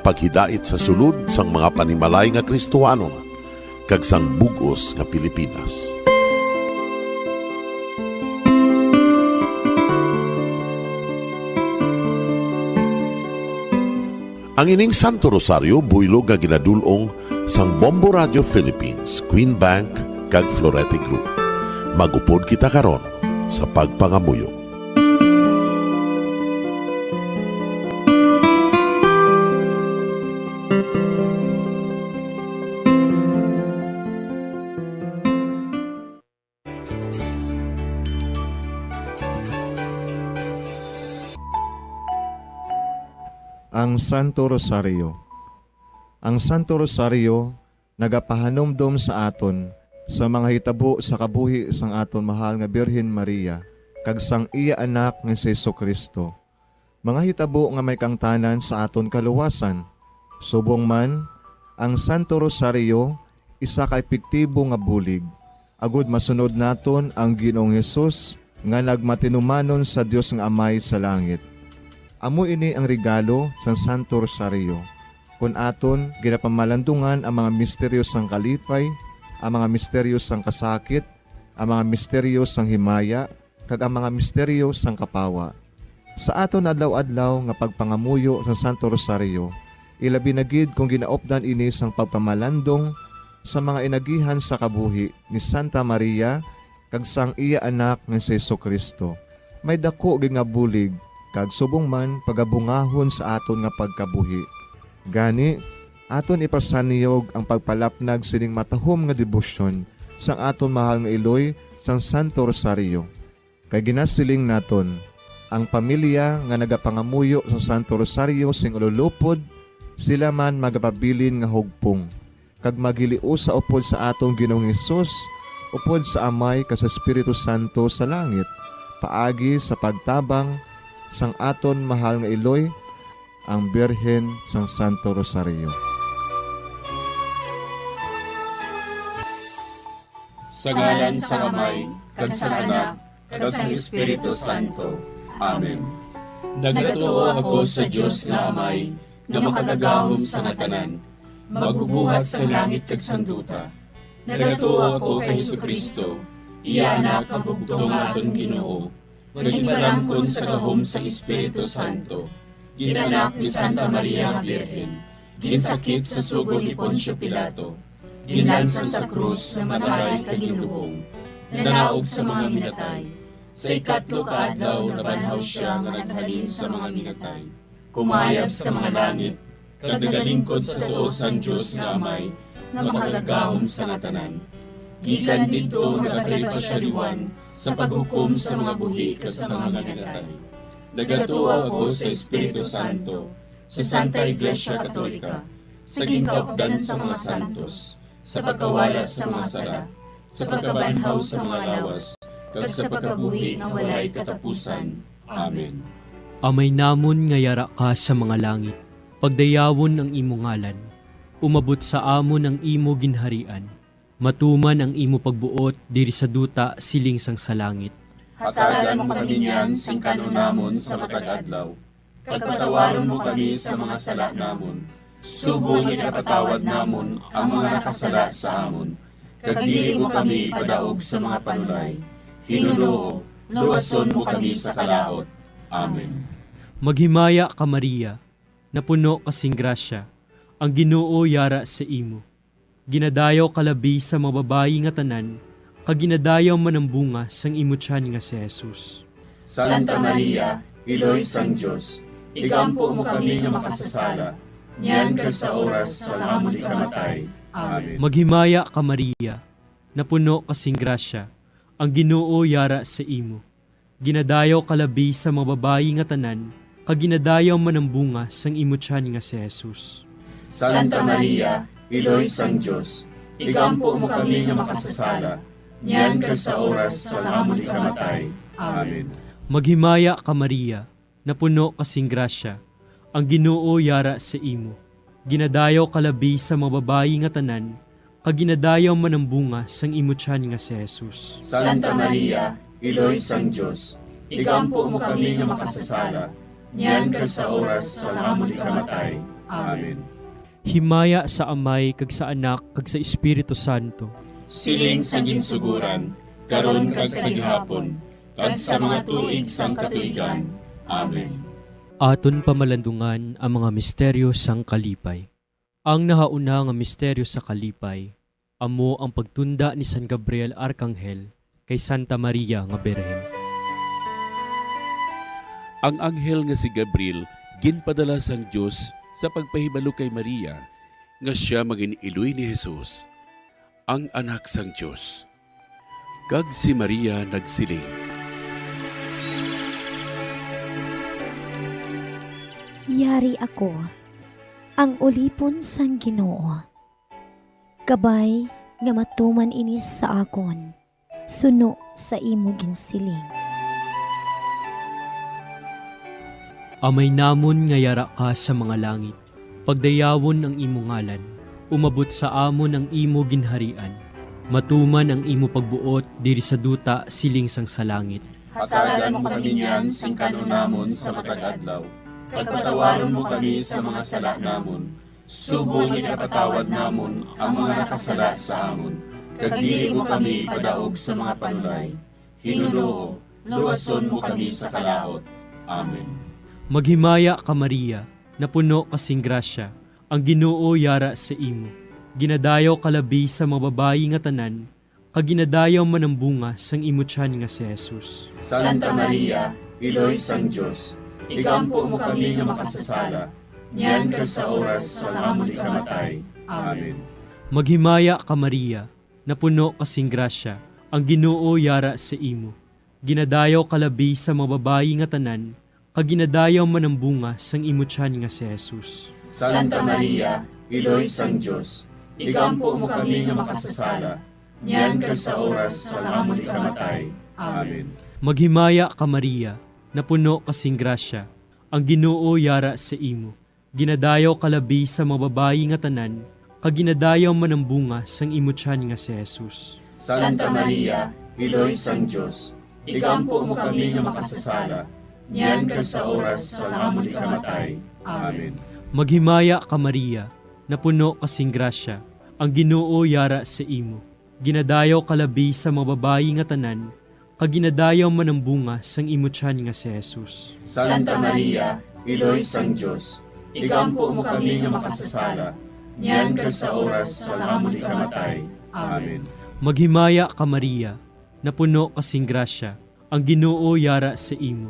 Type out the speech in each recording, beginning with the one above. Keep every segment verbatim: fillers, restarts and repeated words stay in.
paghidait sa sulod sang mga panimalay nga Kristohanon kag sang bug-os nga Pilipinas. Ang ining Santo Rosario buylog nga ginadul-ong sang Bombo Radio Philippines, Queen Bank, kag Florete Group. Mag-upod kita karon sa pagpangamuyo. Ang Santo Rosario. Ang Santo Rosario nagapahanumdom sa aton sa mga hitabo sa kabuhi sang aton mahal nga Birhen Maria kag sang iya Anak nga si Jesu-Cristo, mga hitabo nga may kaangtanan sa aton kaluwasan. Subong man, ang Santo Rosario isa ka epektibo nga bulig agod masunod naton ang Ginoong Hesus nga nagmatinumanon sa Dios nga Amay sa langit. Amo ini ang regalo sang Santo Rosario, kon aton ginapamalandungan ang mga misteryo sang kalipay, ang mga misteryo sang kasakit, ang mga misteryo sang himaya, kag ang mga misteryo sang kapawa. Sa aton adlaw-adlaw nga pagpangamuyo sa Santo Rosario, ilabi na gid kon ginaupdan ini sang pagpamalandong sa mga inagihan sa kabuhi ni Santa Maria kag sang iya Anak nga si Jesu-Cristo, may daku gid nga bulig kag subong man pagabungahon sa aton nga pagkabuhi. Gani, aton ipasaniyog ang pagpalapnag sining matahom nga debosyon sang aton mahal nga iloy sang Santo Rosario. Kay ginasiling naton, ang pamilya nga nagapangamuyo sa Santo Rosario sing ululupod, sila man magapabilin nga hugpong, kag maghiliusa upod sa aton Ginoong Hesus, upod sa Amay kag sa Espiritu Santo sa langit, paagi sa pagtabang sang aton mahal nga iloy, ang Birhen sang Santo Rosario. Sa ngalan sang Amay, kag sang Anak, kag sang Espiritu Santo. Amen. Nagatuo ako sa Dios nga Amay, nga makagagahom sa nga tanan, magbubuhat sa langit kag sang duta. Nagatuo ako kay Jesu-Cristo, iya Anak nga bugtong nga aton Ginoo, nga ginpalamkon sa gahom sang Espiritu Santo, ginanak ni Santa Maria nga Birhen, ginsakit sa sugo ni Poncio Pilato, ginlansang sa krus nga namatay kag ginlubong, nanaog sa mga minatay. Sa ikatlo ka adlaw nabanhaw sia nga naghalin sa mga minatay, kumayab sa mga langit, kag nagalingkod sa tuo sang Dios nga Amay, nga makagagahom sa nga tanan. Gikan didto nagakari pa sia liwan sa paghukom sa mga buhi kag sa mga minatay. Nagatuo ako sa Espiritu Santo, sa Santa Iglesia Katolika, sa ginkaupdan sa mga santos, sa pagkawala sa mga sala, sa pagkabanhaw sa mga lawas, kag sa pagkabuhi nga walay katapusan. Amen. Amay namon nga yara ka sa mga langit, pagdayawon ang imo ngalan. Umabot sa amon ang imo ginharian. Matuman ang imo pagbuot diri sa duta siling sang sa langit. Hatagan mo kami niyan sing kan-on namon sa matag adlaw, kag patawaron mo kami sa mga sala namon, subong nga ginapatawad namon ang mga nakasala sa amon. Kag dili mo kami ipadaog sa mga panulay, hinunoo, luwason mo kami sa kalaut. Amen. Maghimaya ka, Maria, napuno ka sing grasya, ang Ginoo yara sa imo. Ginadayaw ka labi sa mga babayi nga tanan, kag ginadayaw man ang bunga sang imo tiyan nga si Jesus. Santa Maria, Iloy sang Dios, igampo mo kami nga makasasala, niyan kag sa oras sang amon ikamatay. Amen. Maghimaya ka, Maria, napuno ka sing grasya, ang Ginoo yara sa imo. Ginadayaw ka labi sa mga babayi nga tanan, kag ginadayaw man ang bunga sang imo tiyan nga si Jesus. Santa Maria, Iloy sang Dios, igampo mo kami nga makasasala, niyan kag sa oras sang amon ikamatay. Amen. Maghimaya ka, Maria, napuno ka sing grasya, ang Ginoo yara sa imo. Ginadayaw ka labi sa mga babayi nga tanan, kag ginadayaw man ang bunga sang imo tiyan nga si Jesus. Santa Maria, Iloy sang Dios, igampo mo kami nga makasasala, niyan kag sa oras sang amon ikamatay. Amen. Himaya sa Amay, kag sa Anak, kag sa Espiritu Santo. Siling sang ginsugoran, karon kag sa gihapon, kag sa mga tuig sang katuigan. Amen. Aton pamalandungan ang mga misteryo sang kalipay. Ang nahauna nga misteryo sa kalipay amo ang pagtunda ni San Gabriel Arkanghel kay Santa Maria nga Birhen. Ang anghel nga si Gabriel ginpadala sang Dios sa pagpahibalo kay Maria nga sia magin-iloy ni Jesus, ang Anak sang Dios. Kag si Maria nagsiling, "Yari ako, ang ulipon sang Ginoo. Kabay nga matuman ini sa akon, suno sa imo ginsiling." Amay namon nga yara ka sa mga langit, pagdayawon ang imo ngalan, umabot sa amon ang imo ginharian, matuman ang imo pagbuot diri sa duta siling sang sa langit. Hatagan mo kami niyan sing kan-on namon sa matag adlaw, kag patawaron mo kami sa mga sala namon, subong nga ginapatawad namon ang mga nakasala sa amon, kag dili mo kami ipadaog sa mga panulay. Ginoo, luwason mo kami sa kalaut. Amen. Maghimaya ka, Maria, napuno ka sing grasya, ang Ginoo yara sa imo. Ginadayaw ka labi sa mga babayi nga tanan, kag ginadayaw man ang bunga sang imo tiyan nga si Jesus. Santa Maria, Iloy sang Dios, igampo mo kami nga makasasala, niyan kag sa oras sang amon ikamatay. Amen. Maghimaya ka, Maria, napuno ka sing grasya, ang Ginoo yara sa imo. Ginadayaw ka labi sa mga babayi nga tanan, kag ginadayaw man ang bunga sang imo tiyan nga si Jesus. Santa Maria, Iloy sang Dios, igampo mo kami nga makasasala, niyan kag sa oras sang amon ikamatay. Amen. Maghimaya ka, Maria, napuno ka sing grasya, ang Ginoo yara sa imo. Ginadayaw ka labi sa mga babayi nga tanan, kag ginadayaw man ang bunga sang imo tiyan nga si Jesus. Santa Maria, Iloy sang Dios, igampo mo kami nga makasasala, niyan kag sa oras sang amon ikamatay. Amen. Maghimaya ka, Maria, napuno ka sing grasya, ang Ginoo yara sa imo. Ginadayaw ka labi sa mga babayi nga tanan, kag ginadayaw man ang bunga sang imo tiyan nga si Jesus. Santa Maria, Iloy sang Dios, igampo mo kami nga makasasala, niyan kag sa oras sang amon ikamatay. Amen. Maghimaya ka, Maria, napuno ka sing grasya, ang Ginoo yara sa imo.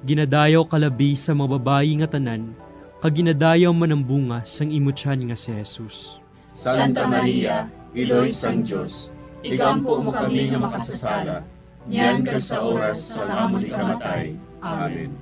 Ginadayaw ka labi sa mga babayi nga tanan, kag ginadayaw man ang bunga sang imo tiyan nga si Jesus. Santa Maria, Iloy sang Dios, igampo mo kami nga makasasala, niyan kag sa oras sang amon ikamatay. Amen.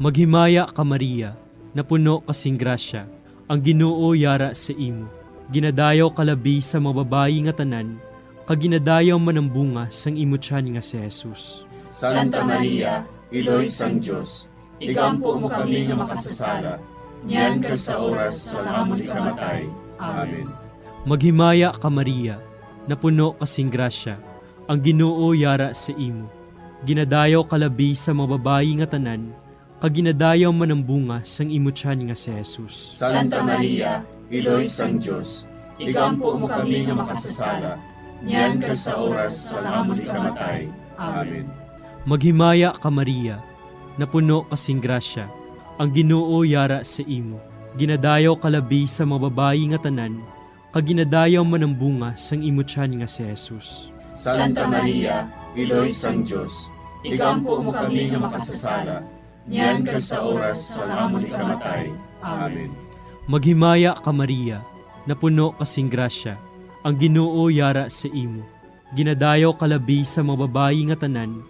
Maghimaya ka, Maria, napuno ka sing grasya, ang Ginoo yara sa imo. Ginadayaw ka labi sa mga babayi nga tanan, kag ginadayaw man ang bunga sang imo tiyan nga si Jesus. Santa Maria, Iloy sang Dios, igampo mo kami nga makasasala, niyan kag sa oras sang amon ikamatay. Amen. Maghimaya ka, Maria, napuno ka sing grasya, ang Ginoo yara sa imo. Ginadayaw ka labi sa mga babayi nga tanan, kag ginadayaw man ang bunga sang imo tiyan nga si Jesus. Santa Maria, Iloy sang Dios, igampo mo kami nga makasasala, niyan kag sa oras sang amon ikamatay. Amen. Maghimaya ka, Maria, napuno ka sing grasya, ang Ginoo yara sa imo. Ginadayaw ka labi sa mga babayi nga tanan, kag ginadayaw man ang bunga sang imo tiyan nga si Jesus. Santa Maria, Iloy sang Dios, igampo mo kami nga makasasala, niyan kag sa oras sang amon ikamatay. Amen. Maghimaya ka, Maria, napuno ka sing grasya, ang Ginoo yara sa imo. Ginadayaw ka labi sa mga babayi nga tanan,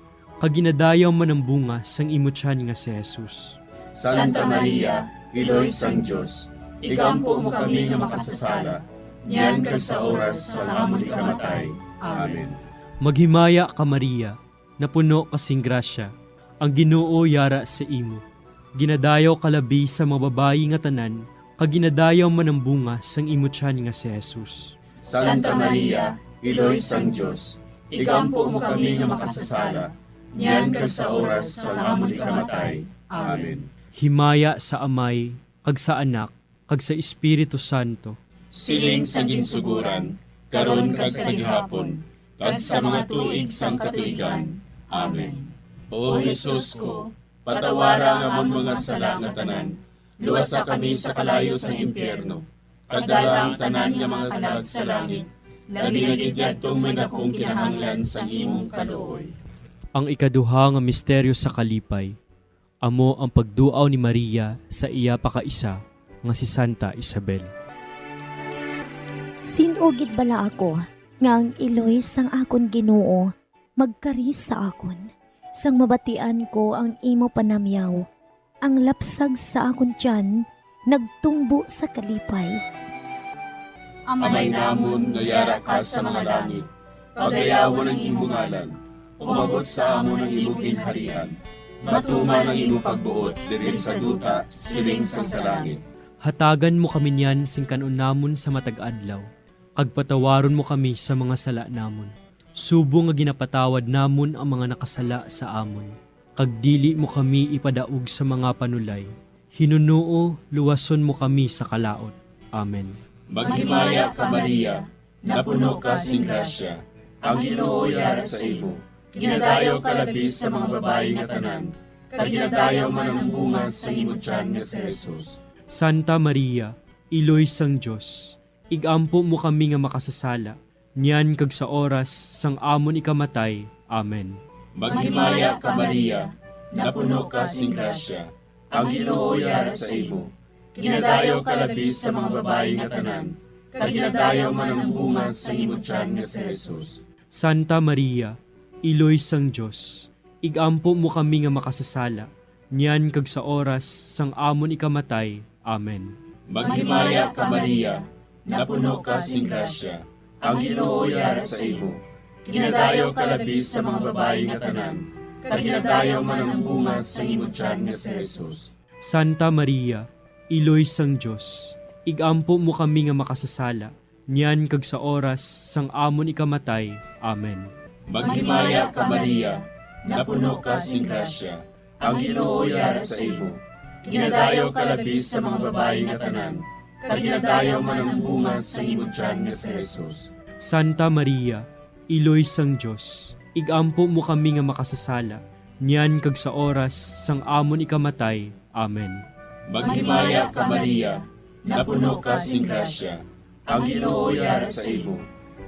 kag ginadayaw man ang bunga sang imo tiyan nga si Jesus. Santa Maria, Iloy sang Dios, igampo mo kami nga makasasala, niyan kag sa oras sang amon ikamatay. Amen. Maghimaya ka, Maria, napuno ka sing grasya, ang Ginoo yara sa imo. Ginadayaw ka labi sa mga babayi nga tanan, kag ginadayaw man ang bunga sang imo tiyan nga si Jesus. Santa Maria, Iloy sang Dios, igampo mo kami nga makasasala, niyan kag sa oras sang amon ikamatay. Amen. Himaya sa Amay, kag sa Anak, kag sa Espiritu Santo. Siling sang ginsuguran, karon kag sa gihapon, kag sa mga tuig sang katuigan. Amen. O Jesus ko, patawara ang amon mga sala nga tanan, luwasa kami sa kalayo sang impyerno, kag dala ang tanan nga mga kalag sa langit, labi na gid yadtong may dakong kinahanglan sang imong kaluoy. Ang ikaduha nga misteryo sa kalipay, amo ang pagduaw ni Maria sa iya pakaisa nga si Santa Isabel. Sin-o gid bala ako nga ang iloy sang akon Ginoo magkari sa akon, sang mabatian ko ang imo panamyaw? Ang lapsag sa akon tiyan nagtumbo sa kalipay. Amay namon nga yara ka sa mga langit, pagayawon ang imo ngalan, umabot sa amon ang imo ginharian, matuman ang imo pagbuot diri sa duta, siling sang sa langit. Hatagan mo kami niyan sing kan-on namon sa matag adlaw, kag patawaron mo kami sa mga sala namon, subong nga ginapatawad namon ang mga nakasala sa amon. Kag dili mo kami ipadaog sa mga panulay, hinunoo luwason mo kami sa kalaut. Amen. Maghimaya ka, Maria, napuno ka sing grasya, ang Ginoo yara sa imo. Ginadayaw ka labi sa mga babayi nga tanan, kag ginadayaw man ang bunga sa imo tiyan nga si Jesus. Santa Maria, iloy sang Dios, ig-ampo mo kami nga makasasala, niyan kag sa oras sang amon ikamatay. Amen. Maghimaya ka, Maria, napuno ka sing grasya, ang Ginoo yara sa imo. Ginadayaw ka labi sa mga babayi nga tanan, kag ginadayaw man ang bunga sa imo tiyan nga si Jesus. Santa Maria, iloy sang Dios, ig-ampo mo kami nga makasasala, niyan kag sa oras sang amon ikamatay. Amen. Maghimaya ka, Maria, napuno ka sing grasya, ang Ginoo yara sa imo. Ginadayaw ka labi sa mga babayi nga tanan, kag ginadayaw man ang bunga sa imo tiyan nga si Jesus. Santa Maria, iloy sang Dios, ig-ampo mo kami nga makasasala, niyan kag sa oras sang amon ikamatay. Amen. Maghimaya ka, Maria, napuno ka sing grasya, ang Ginoo yara sa imo. Ginadayaw ka labi sa mga babayi nga tanan, kag ginadayaw man ang bunga sa imo tiyan nga si Jesus. Santa Maria, iloy sang Dios, ig-ampo mo kami nga makasasala, niyan kag sa oras sang amon ikamatay. Amen. Maghimaya ka, Maria, napuno ka sing grasya, ang Ginoo yara sa imo.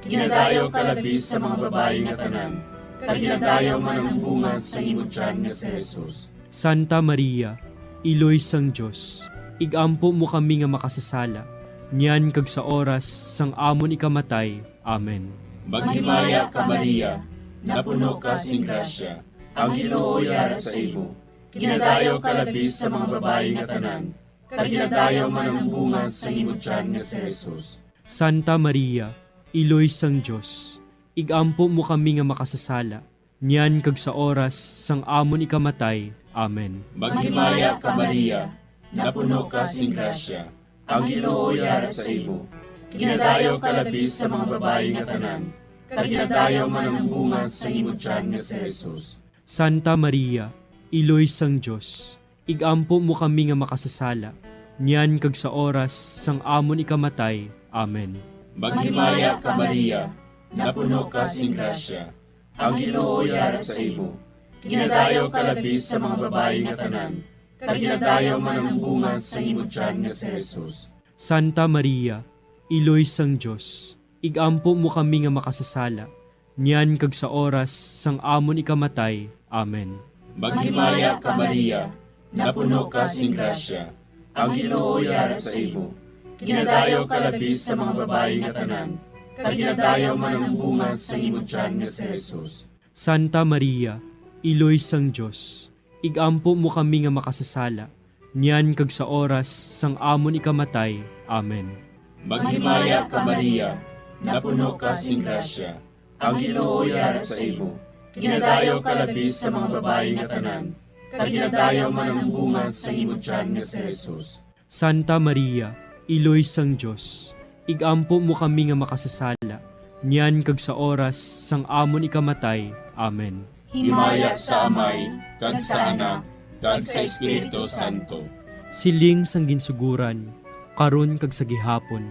Ginadayaw ka labi sa mga babayi nga tanan, kag ginadayaw man ang bunga sa imo tiyan nga si Jesus. Santa Maria, iloy sang Dios, ig-ampo mo kami nga makasasala, niyan kag sa oras sang amon ikamatay. Amen. Maghimaya ka, Maria, napuno ka sing grasya, ang Ginoo yara sa imo. Ginadayaw ka labi sa mga babayi nga tanan, kag ginadayaw man ang bunga sa imo tiyan nga si Jesus. Santa Maria, iloy sang Dios, ig-ampo mo kami nga makasasala, niyan kag sa oras sang amon ikamatay. Amen. Maghimaya ka, Maria, napuno ka sing grasya, ang Ginoo yara sa imo. Ginadayaw ka labi sa mga babayi nga tanan, kag ginadayaw man ang bunga sa imo tiyan nga si Jesus. Santa Maria, iloy sang Dios, ig-ampo mo kami nga makasasala, niyan kag sa oras sang amon ikamatay. Amen. Maghimaya ka, Maria, napuno ka sing grasya, ang Ginoo yara sa imo. Ginadayaw ka labi sa mga babayi nga tanan, kag ginadayaw man ang bunga sa imo tiyan nga si Jesus. Santa Maria, iloy sang Dios, ig-ampo mo kami nga makasasala, niyan kag sa oras sang amon ikamatay. Amen. Maghimaya ka, Maria, napuno ka sing grasya, ang Ginoo yara sa imo. Ginadayaw ka labi sa mga babayi nga tanan, kag ginadayaw man ang bunga sa imo tiyan nga si Jesus. Santa Maria, iloy sang Dios, ig-ampo mo kami nga makasasala, niyan kag sa oras sang amon ikamatay. Amen. Maghimaya ka, Maria, napuno ka sing grasya, ang Ginoo yara sa imo. Ginadayaw ka labi sa mga babayi nga tanan, kag ginadayaw man ang bunga sa imo tiyan nga si Jesus. Santa Maria, iloy sang Dios, ig-ampo mo kami nga makasasala, niyan kag sa oras sang amon ikamatay. Amen. Himaya sa Amay, kag sa Anak, kag sa Espiritu Santo. Siling sang ginsuguran, karon kag sa gihapon,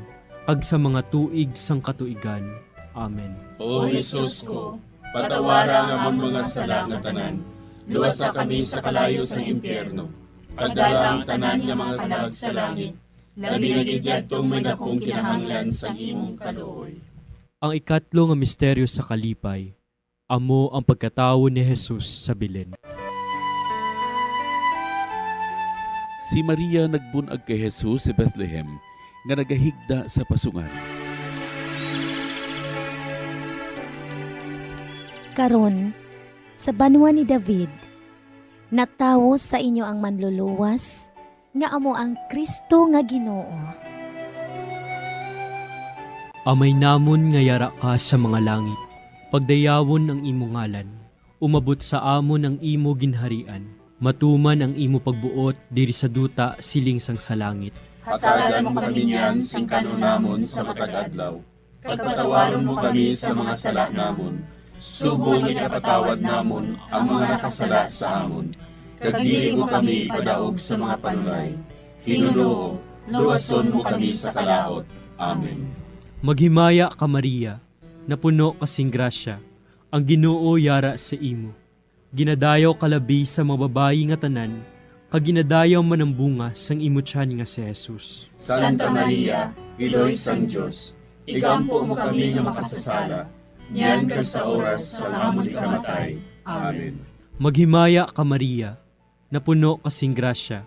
kag sa mga tuig sang katuigan. Amen. O Jesus ko, patawara ang amon mga sala nga tanan, luwasa kami sa kalayo sang impyerno, kag dala ang tanan nga mga kalag sa langit, labi na gid yadtong may dakong kinahanglan sang imong kaluoy. Ang ikatlo nga misteryo sa kalipay, amo ang pagkatawo ni Jesus sa Belen. Si Maria nagbun-ag kay Jesus sa Bethlehem nga nagahigda sa pasungan. Karon, sa banwa ni David, natawo sa inyo ang Manluluwas, nga amo ang Cristo nga Ginoo. Amay namon nga yara ka sa mga langit, pagdayawon ang imo ngalan. Umabot sa amon ang imo ginharian. Matuman ang imo pagbuot diri sa duta siling sang sa langit. Hatagan mo kami niyan sing kan-on namon sa matag adlaw, kag patawaron mo kami sa mga sala namon, subong nga ginapatawad namon ang mga nakasala sa amon. Kag dili mo kami ipadaog sa mga panulay. Ginoo, luwason mo kami sa kalaut. Amen. Maghimaya ka, Maria, napuno ka sing grasya, ang Ginoo yara sa imo. Ginadayaw ka labi sa mga babayi nga tanan, kag ginadayaw man ang bunga sang imo tiyan nga si Jesus. Santa Maria, Iloy sang Dios, igampo mo kami nga makasasala, niyan kag sa oras sang amon ikamatay. Amen. Maghimaya ka, Maria, napuno ka sing grasya,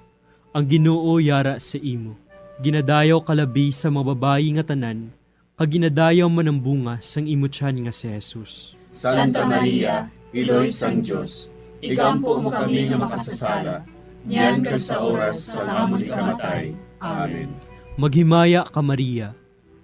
ang Ginoo yara sa imo. Ginadayaw ka labi sa mga babayi nga tanan, kag ginadayaw man ang bunga sang imo tiyan nga si Jesus. Santa Maria, Iloy sang Dios, igampo mo kami nga makasasala, niyan kag sa oras sang amon ikamatay. Amen. Maghimaya ka, Maria,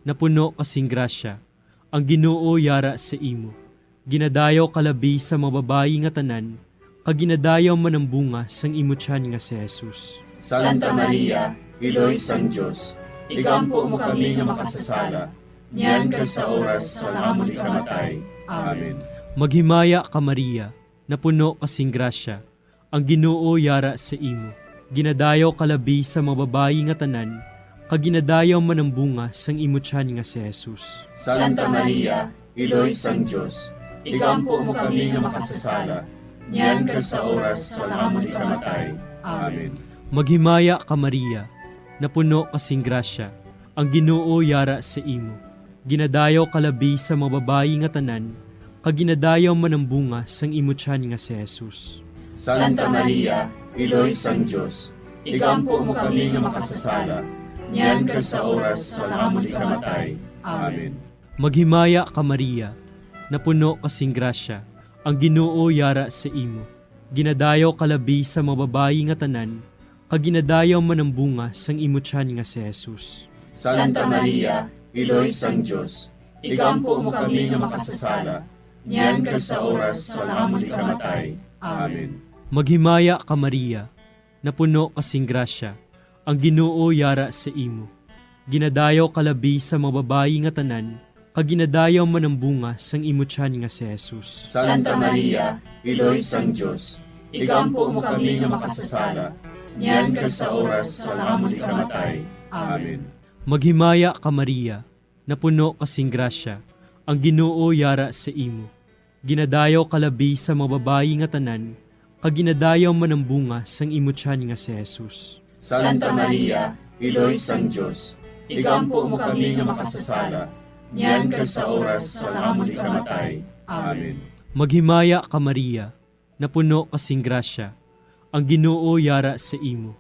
napuno ka sing grasya, ang Ginoo yara sa imo. Ginadayaw ka labi sa mga babayi nga tanan, kag ginadayaw man ang bunga sang imo tiyan nga si Jesus. Santa Maria, Iloy sang Dios, igampo mo kami nga makasasala, niyan kag sa oras sang amon ikamatay. Amen. Maghimaya ka, Maria, napuno ka sing grasya, ang Ginoo yara sa imo. Ginadayaw ka labi sa mga babayi nga tanan, kag ginadayaw man ang bunga sang imo tiyan nga si Jesus. Santa Maria, Iloy sang Dios, igampo mo kami nga makasasala, niyan kag sa oras sang amon ikamatay. Amen. Maghimaya ka, Maria, napuno ka sing grasya, ang Ginoo yara sa imo. Ginadayaw ka labi sa mga babayi nga tanan, kag ginadayaw man ang bunga sang imo tiyan nga si Jesus. Santa Maria, Iloy sang Dios, igampo mo kami nga makasasala, niyan kag sa oras sang amon ikamatay. Amen. Maghimaya ka, Maria, napuno ka sing grasya, ang Ginoo yara sa imo. Ginadayaw ka labi sa mga babayi nga tanan, kag ginadayaw man ang bunga sang imo tiyan nga si Jesus. Santa Maria, Iloy sang Dios, igampo mo kami nga makasasala, niyan kag sa oras sang amon ikamatay. Amen. Maghimaya ka, Maria, napuno ka sing grasya, ang Ginoo yara sa imo. Ginadayaw ka labi sa mga babayi nga tanan, kag ginadayaw man ang bunga sang imo tiyan nga si Jesus. Santa Maria, Iloy sang Dios, igampo mo kami nga makasasala, niyan kag sa oras sang amon ikamatay. Amen. Maghimaya ka, Maria, napuno ka sing grasya, ang Ginoo yara sa imo. Ginadayaw ka labi sa mga babayi nga tanan, kag ginadayaw man ang bunga sang imo tiyan nga si Jesus. Santa Maria, Iloy sang Dios, igampo mo kami nga makasasala, niyan kag sa oras sang amon ikamatay. Amen. Maghimaya ka, Maria, napuno ka sing grasya, ang Ginoo yara sa imo.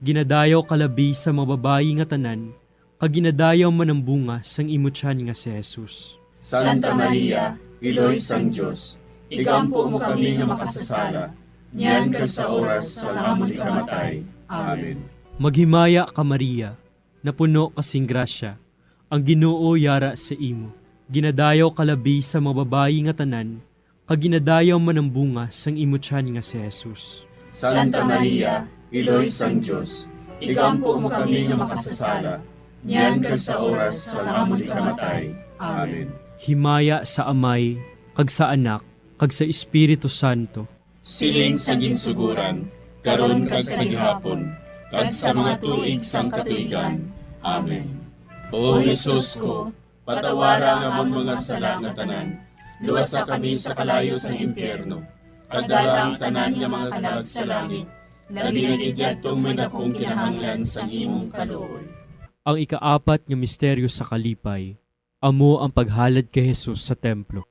Ginadayaw ka labi sa mga babayi nga tanan, kag ginadayaw man ang bunga sang imo tiyan nga si Jesus. Santa Maria, Iloy sang Dios, igampo mo kami nga makasasala, niyan kag sa oras sang amon ikamatay. Amen. Maghimaya ka, Maria, napuno ka sing grasya, ang Ginoo yara sa imo. Ginadayaw ka labi sa mga babayi nga tanan, kag ginadayaw man ang bunga sang imo tiyan nga si Jesus. Santa Maria, Iloy sang Dios, igampo mo kami nga makasasala, niyan kag sa oras sang amon ikamatay. Amen. Himaya sa Amay, kag sa Anak, kag sa Espiritu Santo. Siling sa ginsugoran, karon kag sa gihapon, kag sa mga tuig sang katuigan. Amen. O Jesus ko, patawara ang amon mga sala nga tanan, luwasa kami sa kalayo sang impyerno, kag dala ang tanan nga mga kalag sa langit, labi na gid yadtong may dakong kinahanglan sang imong kaluoy. Ang ikaapat nga misteryo sa kalipay, amo ang paghalad kay Jesus sa templo.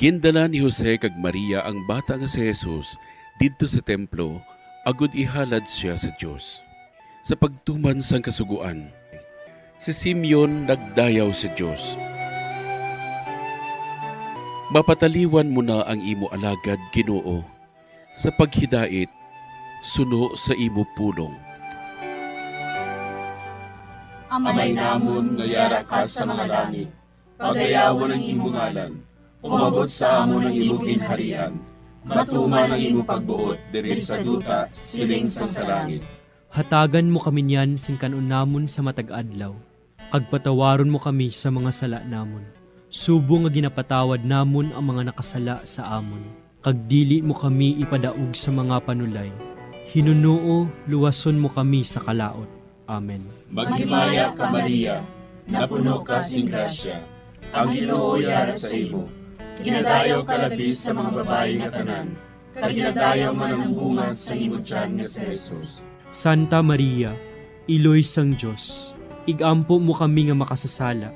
Gindala ni Jose kag Maria ang bata nga si Jesus didto sa templo agod ihalad sia sa Dios. Sa pagtuman sang Kasugoan, si Simeon nagdayaw sa Dios, "Mapataliwan mo na ang imo alagad, Ginoo, sa paghidait suno sa imo pulong." Amay namon nga yara ka sa mga langit, pagayawon ang imo ngalan. Umabot sa amon ang imo ginharian. Matuman ang imo pagbuot diri sa duta, siling sang sa langit. Hatagan mo kami niyan sing kan-on namon sa matag adlaw, kag patawaron mo kami sa mga sala namon, subong nga ginapatawad namon ang mga nakasala sa amon. Kag dili mo kami ipadaog sa mga panulay. Hinunoo, luwason mo kami sa kalaut. Amen. Maghimaya ka, Maria, napuno ka sing grasya. Ang Ginoo yara sa imo. Ginadayaw ka labi sa mga babayi nga tanan, kag ginadayaw man ang bunga sa imo tiyan nga si Jesus. Santa Maria, Iloy sang Dios, ig-ampo mo kami nga makasasala,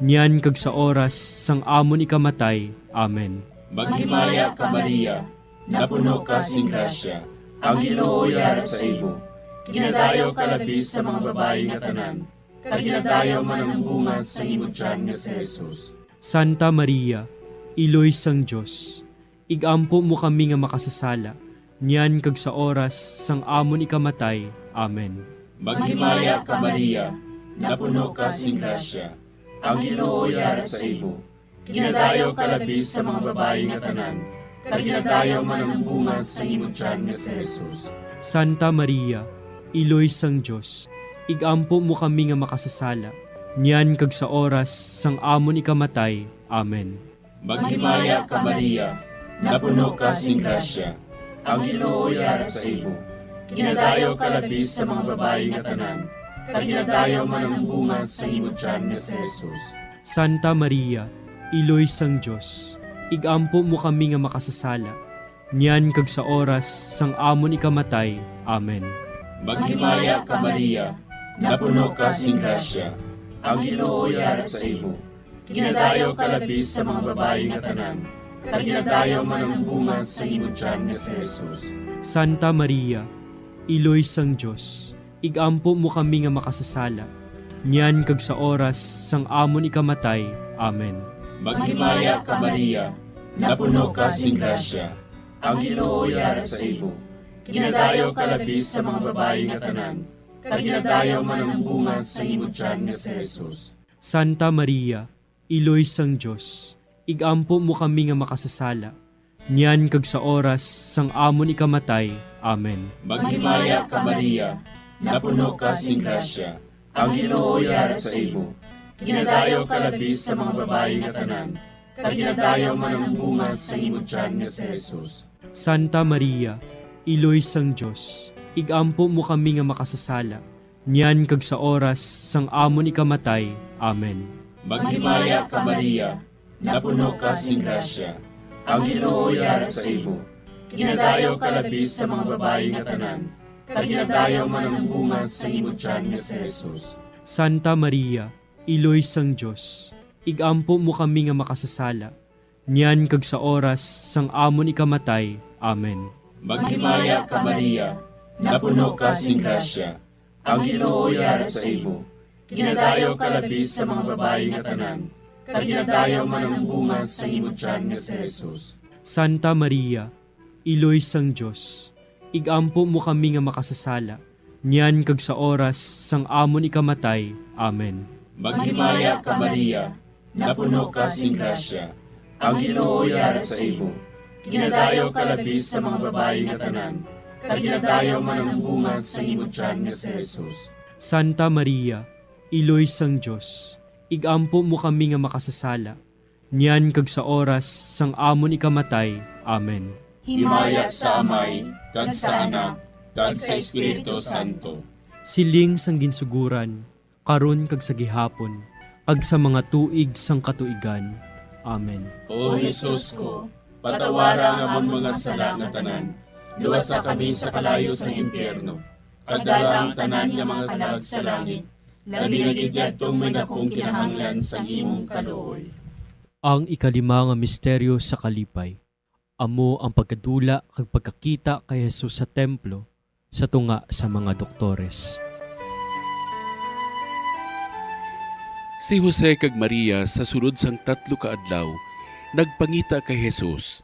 niyan kag sa oras sang amon ikamatay. Amen. Maghimaya ka, Maria, napuno ka sing grasya, ang Ginoo yara sa imo. Ginadayaw ka labi sa mga babayi nga tanan, kag ginadayaw man ang bunga sang imo tiyan nga si Jesus. Santa Maria, Iloy sang Dios, ig-ampo mo kami nga makasasala, niyan kag sa oras sang amon ikamatay. Amen. Maghimaya ka, Maria, napuno ka sing grasya, ang Ginoo yara sa imo. Ginadayaw ka labi sa mga babayi nga tanan, kag ginadayaw man ang bunga sang imo tiyan nga si Jesus. Santa Maria, Iloy sang Dios, ig-ampo mo kami nga makasasala, niyan kag sa oras sang amon ikamatay. Amen. Maghimaya ka, Maria, napuno ka sing grasya, ang Ginoo yara sa imo. Ginadayaw ka labi sa mga babayi nga tanan, kag ginadayaw man ang bunga sang imo tiyan nga si Jesus. Santa Maria, Iloy sang Dios, ig-ampo mo kami nga makasasala, niyan kag sa oras sang amon ikamatay. Amen. Maghimaya ka, Maria, napuno ka sing grasya, ang Ginoo yara sa imo. Ginadayaw ka labi sa mga babayi nga tanan, kag ginadayaw man ang bunga sang imo tiyan nga si Jesus. Santa Maria, Iloy sang Dios, ig-ampo mo kami nga makasasala, niyan kag sa oras sang amon ikamatay. Amen. Maghimaya ka, Maria, napuno ka sing grasya, ang Ginoo yara sa imo. Ginadayaw ka labi sa mga babayi nga tanan, kag ginadayaw man ang bunga sang imo tiyan nga si Jesus. Santa Maria, Iloy sang Dios, ig-ampo mo kami nga makasasala, niyan kag sa oras sang amon ikamatay. Amen. Maghimaya ka, Maria, napuno ka sing grasya, ang Ginoo yara sa imo. Ginadayaw ka labi sa mga babayi nga tanan, kag ginadayaw man ang bunga sang imo tiyan nga si Jesus. Santa Maria, Iloy sang Dios, ig-ampo mo kami nga makasasala, niyan kag sa oras sang amon ikamatay. Amen. Maghimaya ka, Maria, napuno ka sing grasya, ang Ginoo yara sa imo. Ginadayaw ka labi sa mga babayi nga tanan, kag ginadayaw man ang bunga sang imo tiyan nga si Jesus. Santa Maria, Iloy sang Dios, ig-ampo mo kami nga makasasala, niyan kag sa oras sang amon ikamatay. Amen. Maghimaya ka, Maria, napuno ka sing grasya, ang Ginoo yara sa imo. Ginadayaw ka labi sa mga babayi nga tanan, kag ginadayaw man ang bunga sang imo tiyan nga si Jesus. Santa Maria, Iloy sang Dios, ig-ampo mo kami nga makasasala, niyan kag sa oras sang amon ikamatay. Amen. Maghimaya ka, Maria, napuno ka sing grasya, ang Ginoo yara sa imo. Ginadayaw ka labi sa mga babayi nga tanan, kag ginadayaw man ang bunga sang imo tiyan nga si Jesus. Santa Maria, Iloy sang Dios, ig-ampo mo kami nga makasasala, niyan kag sa oras sang amon ikamatay. Amen. Himaya sa Amay, kag sa Anak, kag sa Espiritu Santo. Siling sang ginsuguran, karon kag sa gihapon, kag sa mga tuig sang katuigan. Amen. O Jesus ko, patawara ang amon mga sala nga tanan, luwasa kami sa kalayo sang impyerno, kag dala ang tanan nga mga kalag sa langit, labi na gid yadtong may dakong kinahanglan sang imong kaluoy. Ang ikalima nga misteryo sa kalipay, amo ang pagkadula kag pagkakita kay Jesus sa templo sa tunga sa mga doktores. Si Jose kag Maria sa sulod sang tatlo ka adlaw nagpangita kay Jesus,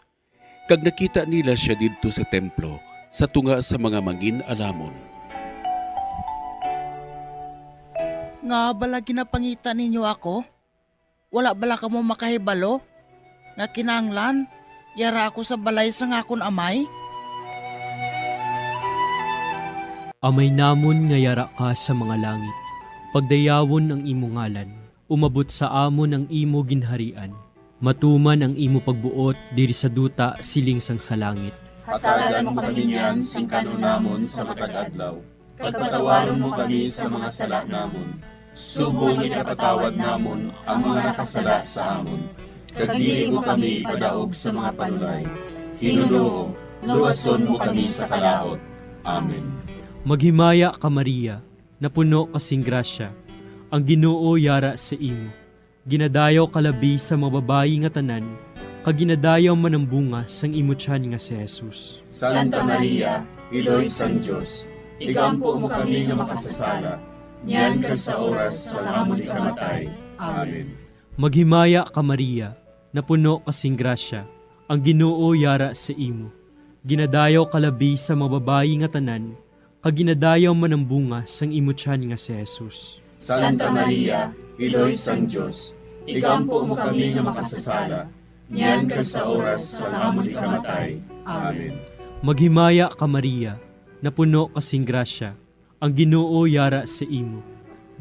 kag nakita nila sia didto sa templo sa tunga sa mga mangin-alamon. Ngaa bala ginapangita ninyo ako? Wala bala kamo makahibalo nga kinahanglan yara ako sa balay sang akon Amay? Amay namon nga yara ka sa mga langit, pagdayawon ang imo ngalan, umabot sa amon ang imo ginharian, matuman ang imo pagbuot diri sa duta siling sang sa langit. Hatagan mo kami niyan sing kan-on namon sa matag adlaw, kag patawaron mo kami sa mga sala namon, subong nga ginapatawad namon ang mga nakasala sa amon, kag dili mo kami ipadaog sa mga panulay. Hinunoo, luwason mo kami sa kalaut. Amen. Maghimaya ka, Maria, napuno ka sing grasya, ang Ginoo yara sa imo. Ginadayaw ka labi sa mga babayi nga tanan, kag ginadayaw man ang bunga sang imo tiyan nga si Jesus. Santa Maria, Iloy sang Dios, igampo mo kami nga makasasala, niyan kag sa oras sang amon ikamatay. Amen. Maghimaya ka, Maria, napuno ka sing grasya, ang Ginoo yara sa imo. Ginadayaw ka labi sa mga babayi nga tanan, kag ginadayaw man ang bunga sang imo tiyan nga si Jesus. Santa Maria, Iloy sang Dios, igampo mo kami nga makasasala, niyan kag sa oras sang amon ikamatay. Amen. Maghimaya ka, Maria, napuno ka sing grasya, ang Ginoo yara sa imo.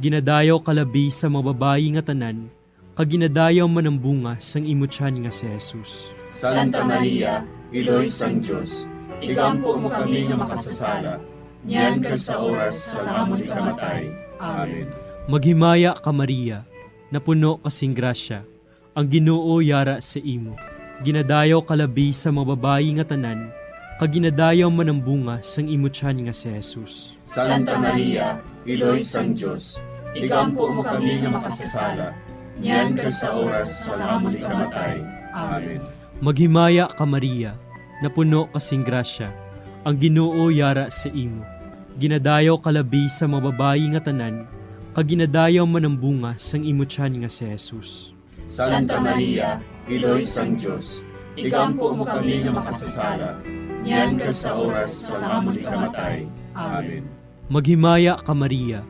Ginadayaw ka labi sa mga babayi nga tanan, kag ginadayaw man ang bunga sang imo tiyan nga si Jesus. Santa Maria, Iloy sang Dios, igampo mo kami nga makasasala, niyan kag sa oras sang amon ikamatay. Amen. Maghimaya ka, Maria, napuno ka sing grasya, ang Ginoo yara sa imo. Ginadayaw ka labi sa mga babayi nga tanan, kag ginadayaw man ang bunga sang imo tiyan nga si Jesus. Santa Maria, Iloy sang Dios, igampo mo kami nga makasasala, niyan kag sa oras sang amon ikamatay. Amen. Maghimaya ka, Maria, napuno ka sing grasya, ang Ginoo yara sa imo. Ginadayaw ka labi sa mga babayi nga tanan, kag ginadayaw man ang bunga sang imo tiyan nga si Jesus. Santa Maria, Iloy sang Dios, igampo mo kami nga makasasala, niyan kag sa oras sang amon ikamatay. Amen. Maghimaya ka, Maria,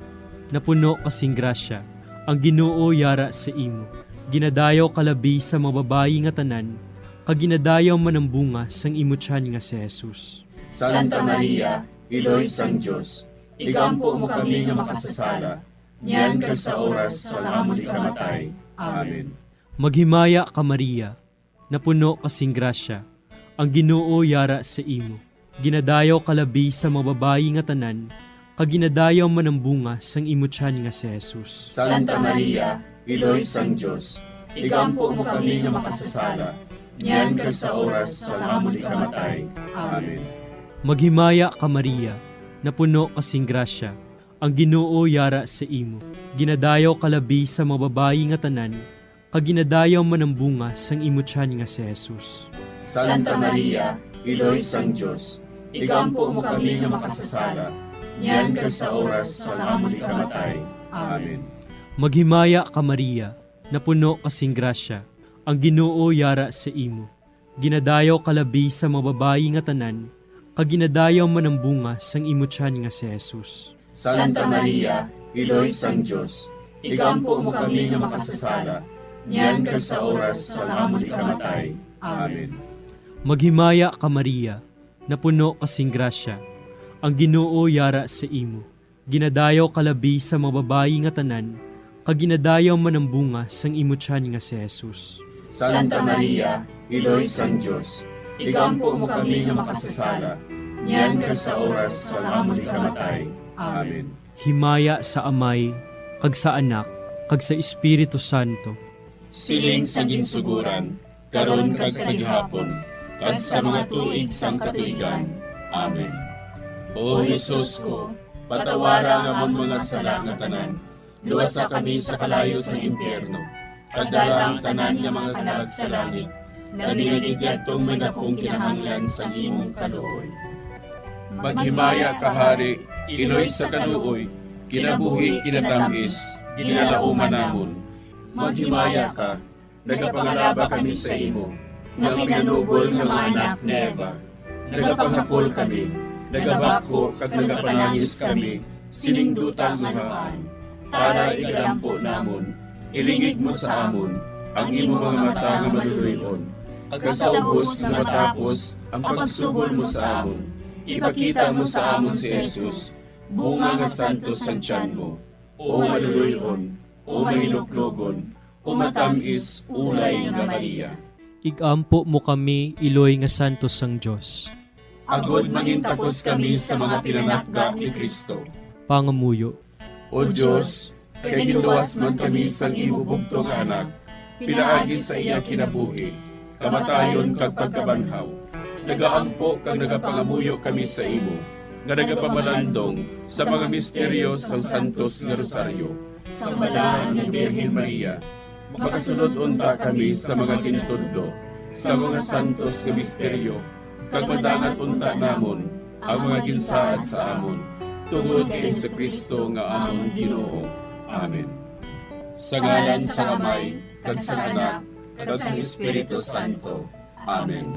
napuno ka sing grasya, ang Ginoo yara sa imo. Ginadayaw ka labi sa mga babayi nga tanan, kag ginadayaw man ang bunga sang imo tiyan nga si Jesus. Santa Maria, Iloy sang Dios, igampo mo kami nga makasasala, niyan kag sa oras sang amon ikamatay. Amen. Maghimaya ka, Maria, napuno ka sing grasya, ang Ginoo yara sa imo. Ginadayaw ka labi sa mga babayi nga tanan, kag ginadayaw man ang bunga sang imo tiyan nga si Jesus. Santa Maria, Iloy sang Dios, igampo mo kami nga makasasala, niyan kag sa oras sang amon ikamatay. Amen. Maghimaya ka, Maria, napuno ka sing grasya, ang Ginoo yara sa imo. Ginadayaw ka labi sa mga babayi nga tanan, kag ginadayaw man ang bunga sang imo tiyan nga si Jesus. Santa Maria, Iloy sang Dios, igampo mo kami nga makasasala, niyan kag sa oras sang amon ikamatay. Amen. Maghimaya ka, Maria, napuno ka sing grasya, ang Ginoo yara sa imo. Ginadayaw ka labi sa mga babayi nga tanan, kag ginadayaw man ang bunga sang imo tiyan nga si Jesus. Santa Maria, Iloy sang Dios, igampo mo kami nga makasasala, niyan kag sa oras sang amon ikamatay. Amen. Maghimaya ka, Maria, napuno ka sing grasya, ang Ginoo yara sa imo. Ginadayaw ka labi sa mga babayi nga tanan, kag ginadayaw man ang bunga sang imo tiyan nga si Jesus. Santa Maria, Iloy sang Dios, igampo mo kami nga makasasala, yan kag sa oras sang amon ikamatay. Amen. Himaya sa Amay, kag sa Anak, kag sa Espiritu Santo. Siling sang ginsugoran, karon kag sa gihapon, kag sa mga tuig sang katuigan. Amen. O Jesus ko, patawara ang amon mga sala nga tanan, luwasa kami sa kalayo sang impyerno, kag dala ang tanan nga mga kalag sa langit, labi na gid yadtong may dakong kinahanglan sang imong kaluoy. Maghimaya ka, Hari, iloy sa kaluoy, kinabuhi, kinatamis, ginalauman namon. Maghimaya ka, nagapangalaba kami sa imo, nga pinanubol nga mga anak ni Eva. Nagapanghakol kami, nagabakho kag nagapanangis kami sining duta nga luhaan. Tara, igalampo namon, ilingig mo sa amon ang imo mga mata nga maluloy-on, kag sa ubos nga matapos ang pagsugol mo sa amon, ipakita mo sa amon si Jesus, bunga nga santos sang tiyan mo, O maluloy-on, o mahinuklogon, o matamis ulay nga Maria. Igampo mo kami, iloy nga santos sang Dios. Agod mangintakos kami sa mga pinanakga ni Cristo. Pangamuyo. O Dios, kay ginluwas man kami sang imo bugtong nga Anak, pinaagi sa iya kinabuhi, kamatayon, kag pagkabanhaw, nagaampo kag nagapangamuyo kami sa imo, nga nagapamalandong sa mga misteryo sang Santos nga Rosaryo. Sa Balaan nga Birhen Maria, makasulod unta kami sa mga gintudlo sa mga santos nga misteryo, kag madangat unta namon ang mga ginsaad sa amon, tungod kay Jesu-Cristo nga amon Ginoo. Amen. Sa ngalan sang Amay, kag sang Anak, kag sang Espiritu Santo. Amen.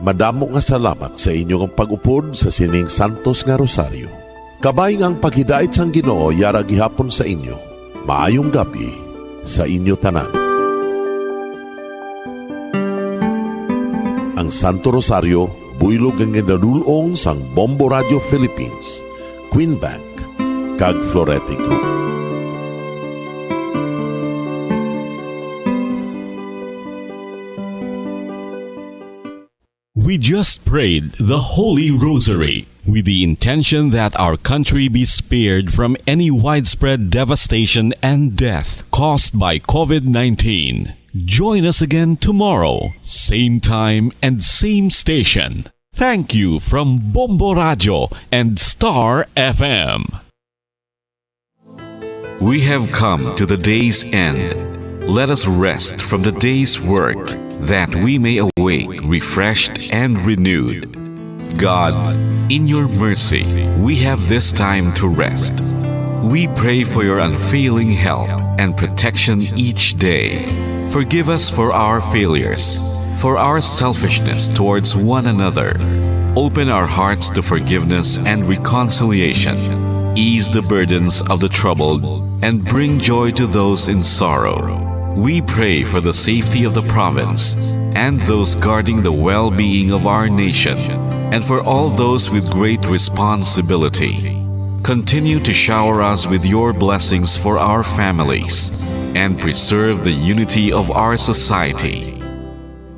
Madamo nga salamat sa inyo nga pag-upod sa sining santos nga rosaryo. Kabay nga ang paghidait sang Ginoo yara gihapon sa inyo. Maayong gab-i sa inyo tanan. Ang Santo Rosario, buylog nga ginadul-ong sang Bombo Radio Philippines, Queen Bank, kag Florete Group. We just prayed the Holy Rosary with the intention that our country be spared from any widespread devastation and death caused by COVID nineteen. Join us again tomorrow, same time and same station. Thank you from Bombo Radio and Star F M. We have come to the day's end. Let us rest from the day's work, that we may awake refreshed and renewed. God, in your mercy, we have this time to rest. We pray for your unfailing help and protection each day. Forgive us for our failures, for our selfishness towards one another. Open our hearts to forgiveness and reconciliation. Ease the burdens of the troubled and bring joy to those in sorrow. We pray for the safety of the province and those guarding the well-being of our nation, and for all those with great responsibility. Continue to shower us with your blessings for our families and preserve the unity of our society.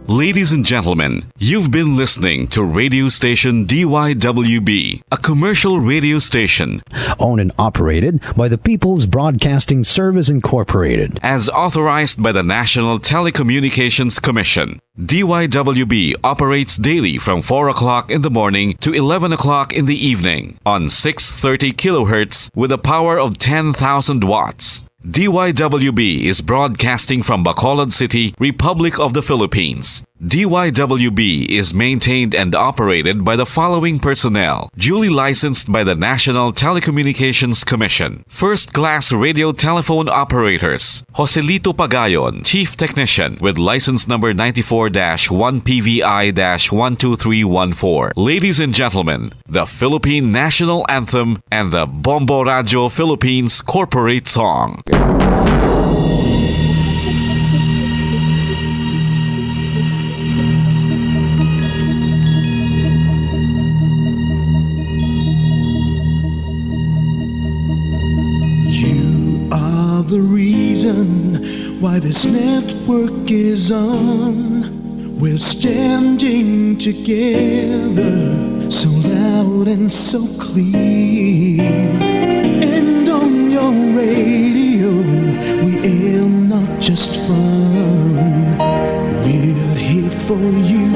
Ladies and gentlemen, you've been listening to radio station D Y W B, a commercial radio station owned and operated by the People's Broadcasting Service Incorporated, as authorized by the National Telecommunications Commission. D Y W B operates daily from four o'clock in the morning to eleven o'clock in the evening on six thirty kilohertz with a power of ten thousand watts. D Y W B is broadcasting from Bacolod City, Republic of the Philippines. D Y W B is maintained and operated by the following personnel, duly licensed by the National Telecommunications Commission. First class radio telephone operators, Joselito Pagayon, Chief Technician, with license number ninety-four dash one P V I dash one two three one four. Ladies and gentlemen, the Philippine National Anthem and the Bombo Radio Philippines Corporate Song. Why this network is on. We're standing together, so loud and so clear. And on your radio, we aim not just fun. We're here for you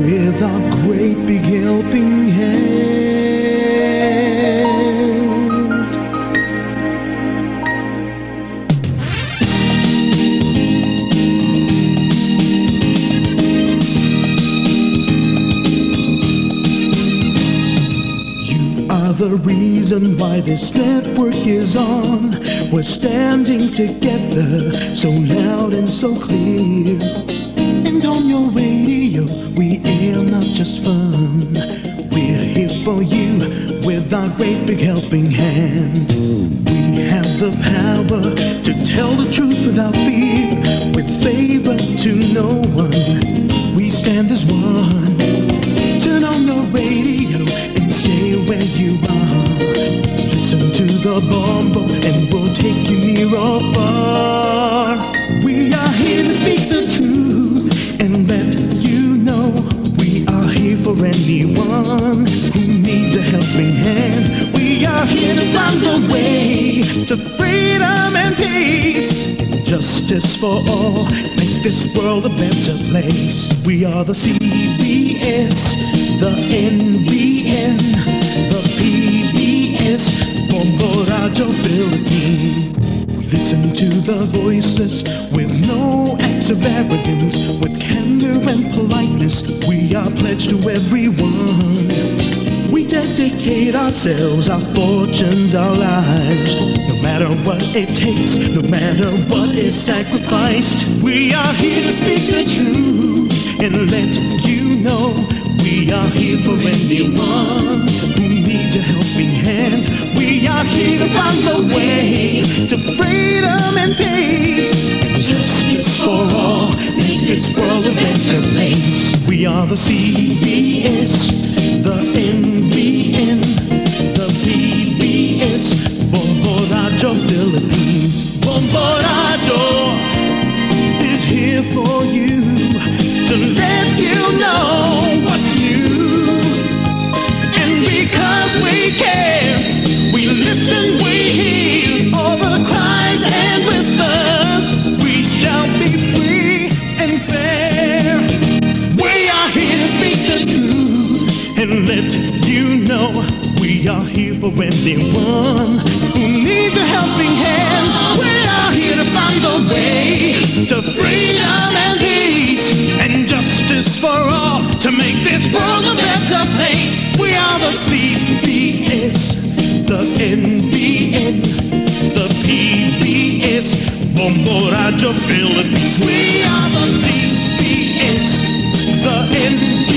with our great big helping hand. You are the reason why this network is on. We're standing together, so loud and so clear. And on your radio, we air not just fun. We're here for you with our great big helping hand. We have the power to tell the truth without fear, with favor to no one. We stand as one. Turn on your radio and stay where you are. Listen to the Bombo and we'll take you near or far. We are here to speak the truth and let you know we are here for anyone who needs a helping hand. We are here to find a way to freedom and peace, justice for all. Make this world a better place. We are the C B S, the N B N, the P B S, Bombo Radio Philippines. We listen to the voiceless with no acts of arrogance, with candor and politeness. We are pledged to everyone. We dedicate ourselves, our fortunes, our lives, no matter what it takes, no matter what is sacrificed. We are here to speak the truth and let you know we are here for anyone who needs a helping hand. We are here to find the way to freedom and peace, justice for all. Make this world a better place. We are the C B S, the N B N, the P B S, Bombo Radio Philippines. Bombo Radio is here for you to let you know what's new. And because we care, we listen, we hear all the cries and whispers. We shall be free and fair. We are here to speak the truth and let you know we are here for anyone who needs a helping hand. We are here to find the way to freedom and peace and justice for all, to make this world a better place. We are the C B S, the N B N, the P B S, Bombo Radio Philippines. We are the C B S, the N B